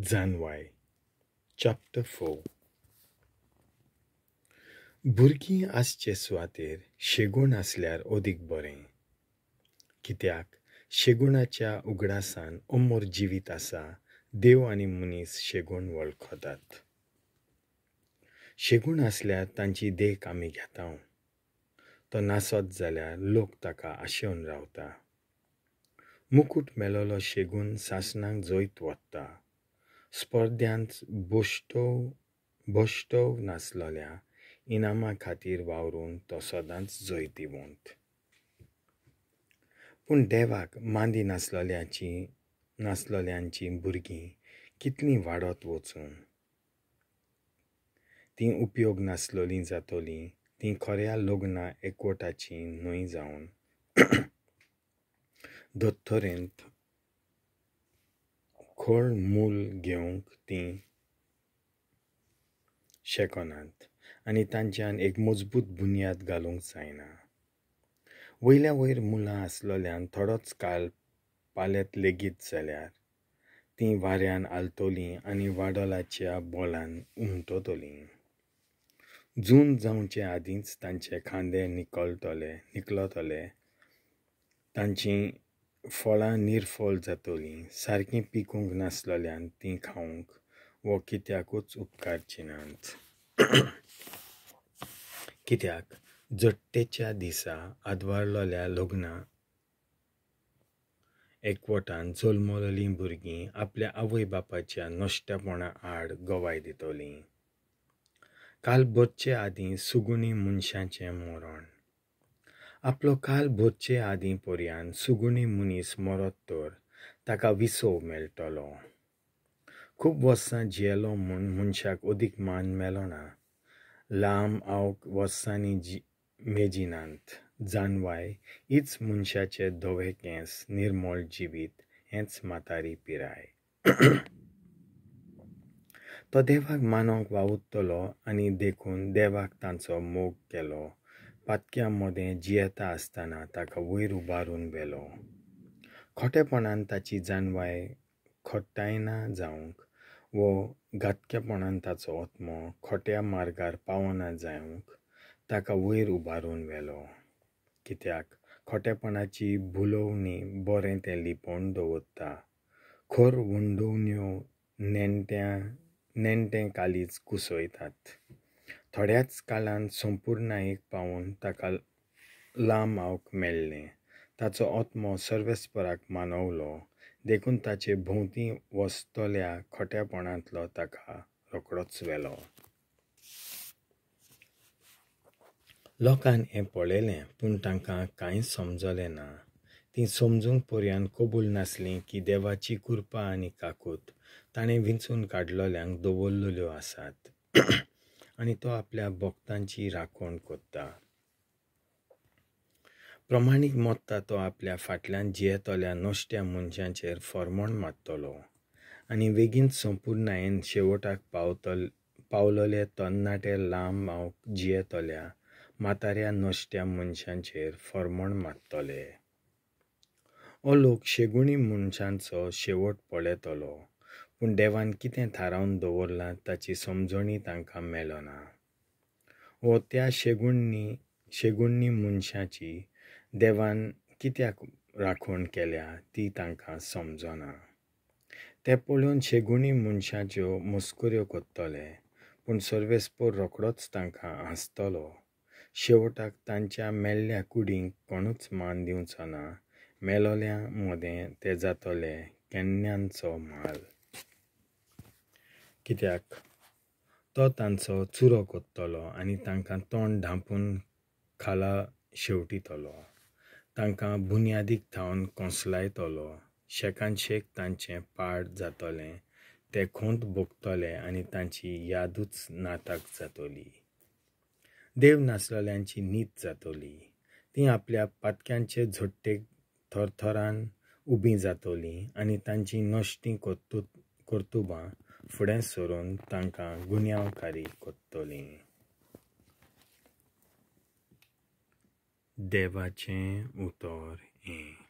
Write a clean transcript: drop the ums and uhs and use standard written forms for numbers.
जानवाय chapter 4. भुरगीं आसचे सुवातेर शेगूण आसल्यार अदीक बरें, कित्याक शेगुणाच्या उगडासान अमर जिवीत आसा. देव आनी मनीस शेगूण वळखतात. शेगूण आसल्यार तांची देख आमी घेता. तो नासत जाल्यार लोक ताका आशेवन रावता. मुकूट मेलोलो शेगूण सासणाक जैत वता. स्पर्ध्यांत भश्टोव नासलोल्या इनामा खातीर वावरून तो सदांच जैतिवंत. पूण देवाक मांदी नासलोल्यांची भुरगीं कितलीं वाडत वचूं, तीं उपयोग नासलोलीं जातोलीं. तीं खऱ्या लग्ना एकवटाचीं न्हय जावन दोतोरेंत खोळ मूल घेवंक तीं शकनात आनी तांच्यान एक मजबूत बुन्याद घालूंक जायना. वयल्या वयर मुलां आसलोल्यान थोडोच काळ पालेत लेगीत जाल्यार तीं वाऱ्यान आलतोलीं आनी वाडोलाच्या बोलान उमटतलीं. जून जावचे आदींच तांचे खांदे निकलतले, तांचीं फळां निर्फळ जातलीं. सारकीं पिकूंक नासलोल्यान तीं खावंक वो कित्याकूच उपकारचीं नात. कित्याक जट्टेच्या दिसा आदवारलोल्या लग्ना एकवटान जल्मलोलीं भुरगीं आपल्या आवय बापाच्या नश्टेपणा आड गवाय दितलीं. काल भरचे आदीं सुगुणी मनशाचें मरण. आपलो काल भरचे आदीं पर्यान सुगुणी मनीस मरत तर ताका विसव मेळटलो. खूब वर्सां जियेलो म्हूण मनशाक अदीक मान मेळना. लांब आवक वर्सांनी मेजिनात. जानवाय हीच मनशाचे धवे केंस, निर्मळ जिवीत हेंच म्हातारी पिराय. तो देवाक मानोंक वावुरतलो आनी देखून देवाक तांचो मोग केलो. पातक्यां मदें जियेता आसतना ताका वयर उबारून व्हेलो. खोटेपणान ताची जानवाय खोट्टायना जावंक वो घातकेपणान ताचो आत्मो खोट्या मार्गार पावना जावंक ताका वयर उबारून व्हेलो. कित्याक खोटेपणाची भुलोवणी बरें तें लिपोवन दवरता. खर वंडोवण्यो नेण्टें कालीज कुसयतात. थोड्याच काळान संपुर्णायेक पावून ताका लांब आवक मेळ्ळें. ताचो आत्मो सर्वेस्पराक मानवलो, देखून ताचे भोंवती वसतल्या खोटेपणांतलो ताका रोखडोच व्हेलो. लोकान हें पळयलें पूण तांकां कांय समजलें ना. तीं समजूंक पर्यान कबूल नासलीं की देवाची कृपा आनी काकूत ताणें विंचून काडलोल्यांक दवरलेल्यो आसात आनी तो आपल्या भक्तांची राखण करता. प्रमाणीक मत्ता तो आपल्या फाटल्यान जियेतल्या नश्ट्या मनशांचेर फॉर्मोण मारतलो आनी बेगीन संपुर्णायेन शेवटाक पावलोले तरणाटे लांब आवक जियेतल्या म्हाताऱ्या नश्ट्या मनशांचेर फॉर्मोण मारतले. हो लोक शेगुणी मनशांचो शेवट पळयतलो, पूण देवान कितें थारावन दवरलां ताची समजणी तांकां मेळना. वो त्या शेगुणी मनशाची देवान कित्याक राखण केल्या ती तांकां समजना. ते पळोवन शेगुणी मनशाच्यो मस्कऱ्यो करतले, पूण सर्वेस्पर रोखडोच तांकां हांसतलो. शेवटाक तांच्या मेल्ल्या कुडींक कोणूच मान दिवचो ना. मेलोल्या मदें ते जातले केन्नाचो म्हाल. कित्याक तो तांचो चुरो करतलो आनी तांकां तोंड धांपून खाला शेवटितलो. तांकां बुन्यादीक थावन कोंसलायतलो. शेकानशेक तांचें पाड जातलें, ते खोंत भोगतले आनी तांची यादूच नाटक जातली. देव नासलोल्यांची नीत जातली. तीं आपल्या पातक्यांचे झोट्टेक थरथरान उबीं जातलीं आनी तांची नश्टीं कर्तुबां फुडें सरून तांकां गुन्यांवकारी करतलीं. देवाचें उतर हें.